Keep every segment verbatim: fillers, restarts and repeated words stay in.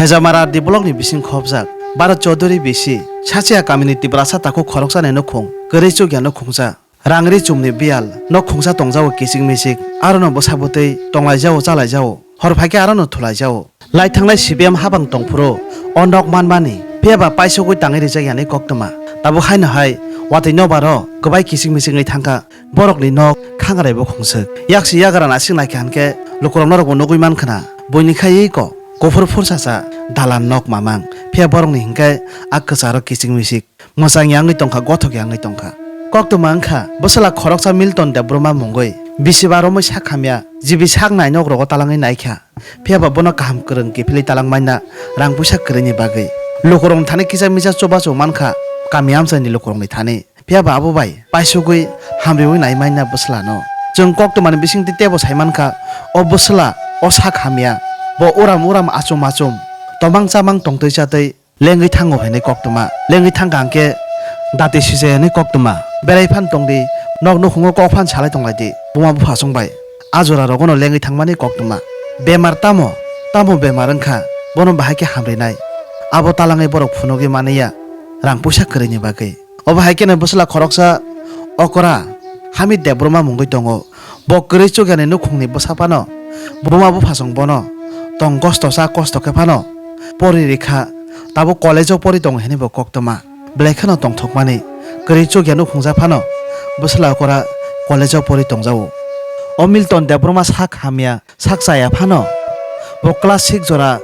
Hejamara R D block ni bising khopjak Bharat Chaudhuri B C Sachia kamini Tiprasa takhuk khoroksani nukhung kwrwi chukya nukhungsa. Rangri chumni biyal nok khungsa tongjago kichik michik, arono bwsa bwtwi tonglaijao chalaijao, hor phaikhe arono thulaijao. Lai thangnai C P M habang tongphuru o nok manmani, phiyaba paisogwi tangwi rijak yani koktwma. Tabuk haino hai watwi nobaro kwbai kichik michik wngwi thangkha borokni nok khangraibo khungswk. Yaksi yagra nasik naikha hinkhe lukurok norokbo nugwi mankhwna, buini khaiwi ko kuphur phursacha dalan nok mamang, phiya borokni hinkhe a kwcharo kichik michik. Mwchang ya wngwi tongkha, gothok ya wngwi tongkha. Koktwma wngkha, bwswla khoroksa Milton Debbarma mungwi bisi ba romwi sak hamya, jibi sak nai nok rogo talangwi naikha. Phiyaba bono kaham kwrwng kiphilwi talang maina rang puisa kwrwini bagwi. Lukurokni thani kisa misa chubachu mankha kami amchaini lukurokni thani. Phiyaba abo bai paisugwi hamriwi nai maina bwswlano. Chwng koktwmani bisingtwi teibo sai mankha, o bwswla o sak hamya, bo uram uram achum achum, tomang chamang tongtwi chatwi lengwi thango hwnwi koktwma. Lengwi thangkha hwnkhe dati sijaya hwnwi koktwma. Berai phan tongdi, nok nukhungo kok phan salai tonglaidi. Buma bupha chwngbai a jora rogono lengwi thangmani koktwma. Bemar tamo, tamo bemar wngkha, bono bahai khe hamrinai. Abo talangwi borok phunugwi maniya rang puisa kwrwini bagwi. Obo hai kheno bwswla khoroksa okra Hamid Debbarma mungwi tongo. Bo kwrwi chukyani nukhungni bwsa phano, buma buphasong bono tong kosto cha kosto khe phano pori rikha, tabuk college-o pori tongo hinwi bo koktwma. Belai kheno tongthokmani, kwrwi chukya nukhungja phano bwswla okra college-o pori tongjago. O Milton Debbarma sak hamya, sak chaya phano bo class six jora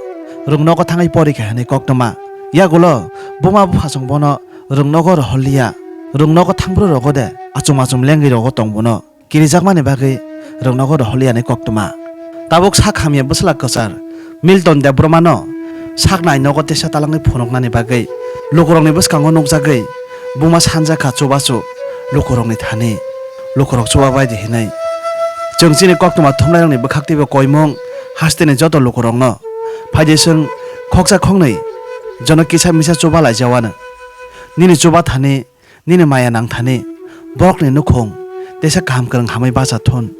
rwngnogo thangwi pori kha hinwi koktwma. Yagulo buma buphasong bono rwngnogo rohorliya, rwngnogo thangbrwi rogo de achum achum lengwi rogo tong bono. Kirijakmani bagwi rwngnogo rohorliyani koktwma. Tabuk sak hamya bwswla kwchar Milton Debbarmano sak nai nogo tesa talangwi phunuknani bagwi lukurokni bwskango nukjagwi buma sanjakha chubachu lukurokni thani. Lukurok chubabaidi hinwi chwng chini koktwma thumnairokni bwkhaktwibo koimung hasteni joto lukurokno phaidi chwng khoksa khoknwi jono kisa misa chubalaijawano. Nini chubathani Nini maya nangthani borokni nukhung teisa kaham kwrwng hamwi bacha thun.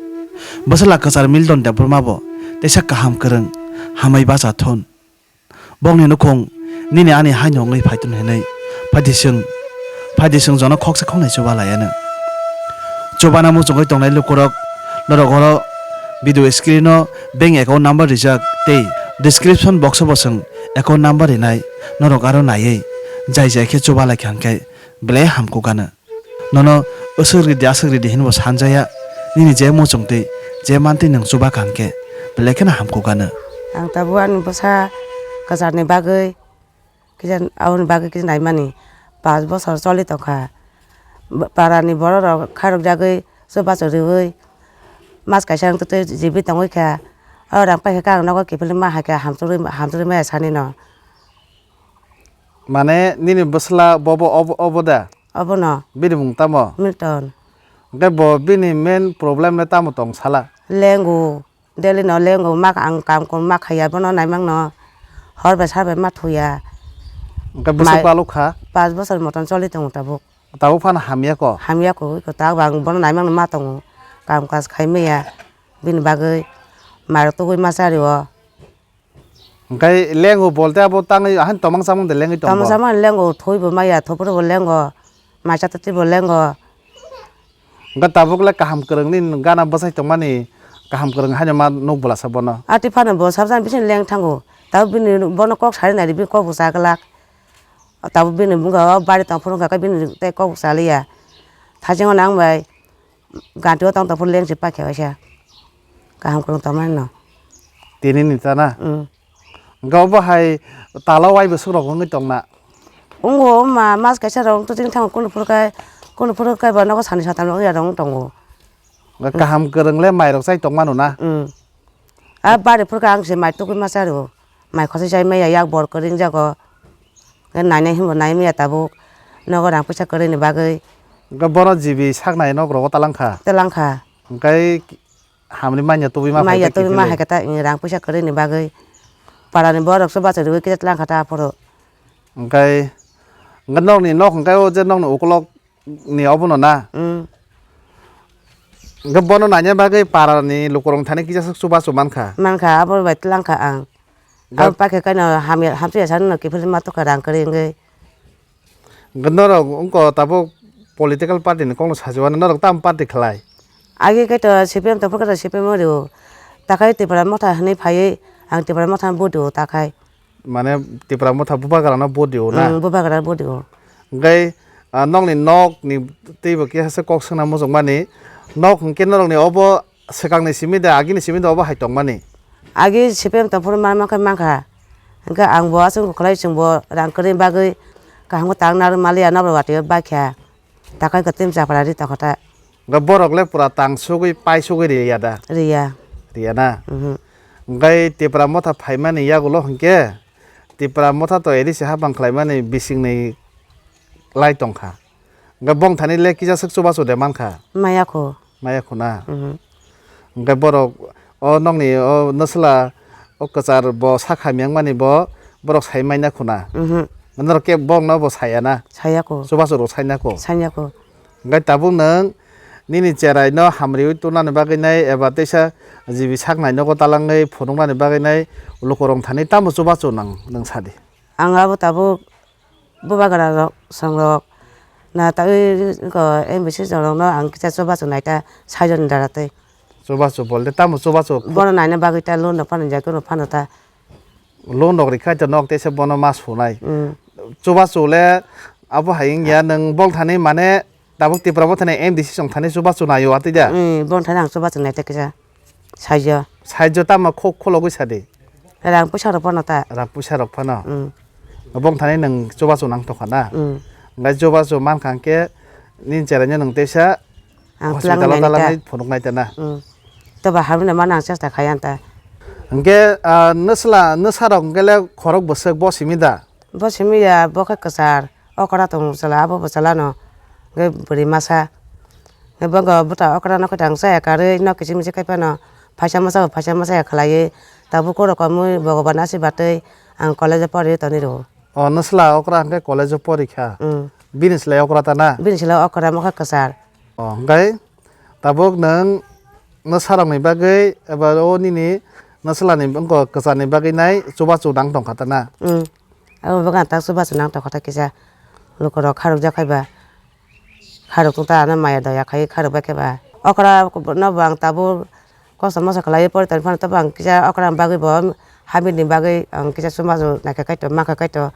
Bwswla kwchar Milton Debbarma bo teisa kaham kwrwng hamwi bacha thun. Bokni nukhung nini ani haino wngwi phaithun hinwi phaidi chwng, phaidi chwng jono khoksa khoknai chuba laiano. Chubana muchungwi tongnai lukurok norok oro video screen-o bank account number rijak tei description box-o bo chwng account number rinai norok aro naiwi jai jai khe chuba laikha hwnkhe belai hamkukgano. Nono aswk ridi, aswk ridi hinwi bo sanjaya. Nini je muchungtwi, je mantwi nwng chuba kaham khe, belai kheno hamkukgano. Ang tabuk ani bwsa kwcharni bagwi, kisa aboni bagwi kisa naimani. Panch bosor choli tongkha. Parani borok rok khairokjagwi chubachu riwi mas kaisa wngtwi twi jibi tongwi kha. O rang paikha khe ang nogo kiphilwi ma hai khe hamchwlwi, hamchwlwi maya sanino. Mane nini bwsla bobo obo, obo da? Obono. Bini mung tamo? Milton. Hwnkhe bo bini main problem le tamo tong sala? Lengo. Daily no lengo. Mak ang kam kum ma khaiya bono naimang no. Hor bai sar bai ma thuya. Hwnkhe bwswk paluk kha? Panch bosor moton choli tongo tabuk. Tabuk phano hamya ko? Hamya ko, iko tabuk ang bono naimang no ma tongo. Kam kaj khai maya. Bini bagwi mairok tugui ma chario. Hwnkhe lengo bolte abo tangwi ahai tomang chamang de lengwi tongo? Tomang chamang lengo, thwi bo maya, thopro bo lengo, maisa twtwi bo lengo. Hwnkhe tabuk le kaham kwrwng ni gana bwsai tongmani kaham kwrwng haino ma nuk bwlasa bono? Ati phano bo sabjani bising leng thango. Tabuk bini bono kok sari nai di, bini kok bo cha glak. Tabuk bini bwkha o bari tong phuru hwnkha khe bini tei kok bo cha liya. Thaiching o nang bai. Ganti o tong tong phuru leng se pakhe waisa. Kaham kwrwng tongmani no. Tini ni ta na? Mm. Hwnkhe obo hai tala wai bwswk rok wngwi tong na? Wngo ma mas kaisa rok wngtwi thango kunu phuru kai, kunu phuru kai ba nogo sani satam rok ya rok wng tongo. Hwnkhe kaham kwrwng le mai rok chai tong mano na? Mm. A bari phuru kai ang se mai tugui ma cha rwo. Mai khosai chai maya yak bor kwrwi wngjago. Hwnkhe nainai hinbo nai maya tabuk. Nogo rang puisa kwrwini bagwi. Hwnkhe bono jibi sak nai nok rogo talangkha? Talangkha. Hwnkhe hamni manya tubui ma maya tubui ma hai khe ta rang puisa kwrwini bagwi. Parani borok se bacha rwui kisa talangkha ta aphuru. Hwnkhe, hwnkhe nokni nok hwnkhe o je nokni ukulok ni obono na? Mm. Hwnkhe bono naina bagwi parani lukurok thani kisa swk chubachu mankha? Mankha, abo bai tlangkha ang. Abo pakhe kaino hamya, hamsaya sano no kiphilwi ma tokha rang kwrwi wngwi. Hwnkhe norok wngkha tabuk political party ni kokno sajwano norok tamo party khlai? Agi khe to C P M tongphuru khe to C P M o rio. Takhai Tipra Motha hinwi phaiwi ang Tipra Motha vote rio takhai. Mane Tipra Motha bubagrano vote rio na? Mm, bubagrano vote rio. Hwnkhe, ah, nokni nokni teibo kisa se kok swngna muchungmani. Nok hwnkhe norokni obo swkangni simi da, agini simi da obo hai tongmani? Agi C P M tongphuru manma khe mankha. Hwnkhe ang bo aswk khlai chwng bo rang kwrwi bagwi kaham khe tang narwk maliya nokbar watwi o bakha. Takhai khe tei japra ri tokha ta. Hwnkhe borok le pura tang sugwi pai sugwi riya da? Riya. Riya na? Mhm. Hwnkhe Tipra Motha phaimani yagulo hwnkhe Tipra Motha to A D C hapang khlaimani bisingni lai tongkha. Hwnkhe bongthani le kisa swk chubachu de mankha? Maya kho. Maya kho na? Mhm. Hwnkhe borok o nokni o nwsla o kwchar bo sak hamya wngmani bo borok sai manya kho na? Mhm. Norok khe borokno bo saya na? Saya kho. Chubachu rok sai na kho? Saya kho. Hwnkhe tabuk nwng nini cherai no hamriwi tubunani bagwi nai eba teisa jibi sak nai nogo talangwi phunuknani bagwi nai lukurok thani tamo chubachu nang nwng sadi? Ang abo tabuk bubagra rok song rok na taiwi ko M B C song rok no ang kisa chubachu nai ta saijo ni dara tei. Chubachu bolte tamo chubachu? Bono naina bagwi ta loan rok phano jai kunu phano ta. Loan rok rikha to nok teisa bono ma sunai. Mm. Chubachu le abo hai wngya nwng bongthani mane tabuk Tipra Mothani M D C song thani chubachu naio atwi da? Mm, bongthani ang chubachu nai ta kisa. Saijo. Saijo tamo kho-, khologwi sadi? Rang puisa rok phano ta. Rang puisa rok phano? Mm. Bongthani nwng chubachu nang tongkha na? Mm. Hwnkhe chubachu mankha hwnkhe nini cherai no nwng teisa ang hospital o twlang nai ta. Dalangwi phunuknai ta na? Mm. Toba hamya mano ang chesta khai ang ta. Hwnkhe, ah, nwsla, nwsarok hwnkhe le khorok bwswk bo simi da? Bo simi ya, bo khe kwchar. Okra tongo bwsala, abo bwsala no. Hwnkhe bwrwi masa. Hwnkhe bo wngkha bwta okra no khe tang chaya karwi, nok kiching miching khai phano phaisa masa bo phaisa masa ya khlaiwi. Tabuk koro kamwi Bhagwan asirbad twi ang college o pori toni rwo. O, nwsla okra hwnkhe college o pori kha? Mm. Bini slai okra ta na? Bini slai okra mo khe kwchar. O, hwnkhe tabuk nwng nwsarokni bagwi eba o nini nwslani wngkha kwcharni bagwi nai chubachu nang tongkha ta na? Mm. Abo bagwi ang ta chubachu nang tongkha ta kisa. Lukurok kharokjak khai ba. Kharok tong ta ano maya doya khai kharok bai khe ba. Okra no bo ang tabuk kosto moso khlaiwi pori toni phano tabuk ang kisa okra ni bagwi bo habit ni bagwi ang kisa chubachu naikha kaitor mankha kaitor.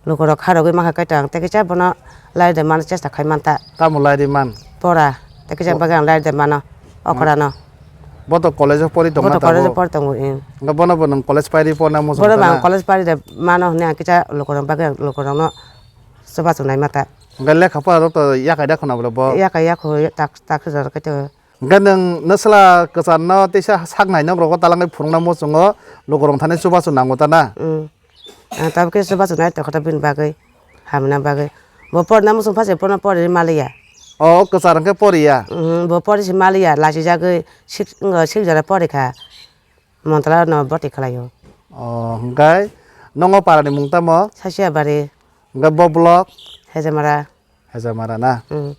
Lukurok kharogwi mankha kaitor ang tei kisa bono lairwi mano chesta khai man ta. Tamo lairwi man? Pora. Tei kisa bagwi ang lairwi mano okra no. Bo to college o pori tongma tabuk? Bo to college o pori tongo, eh. Hwnkhe bono bo nwng college pairwi porna muchung ta na? Bono bo ang college pairwi mano hwnwi ang kisa lukurok bagwi ang lukurok no chubachu naima ta. Hwnkhe lekha pora rok to yakai da khwna bole bo? Yakai ya kho, tak, tak se jora kaitor. Hwnkhe nwng nwsla kwcharno teisa sak nainok rogo talangwi phunukna muchungo lukurok thani chubachu nango ta na? Mm. Ang tabuk khe chubachu nai tongkha ta bini bagwi, hamna bagwi. Bo porina muchung pha se bono pori maliya. O kwchar hwnkhe poriya? Mm, bo pori se maliya, lachijagwi sik, wngkha sik jora pori kha. Montala no boti khlaio. O, hwnkhe nongo parani mung tamo? Sasia bari. Hwnkhe bo block? Hejamara. Hejamara na? Mm.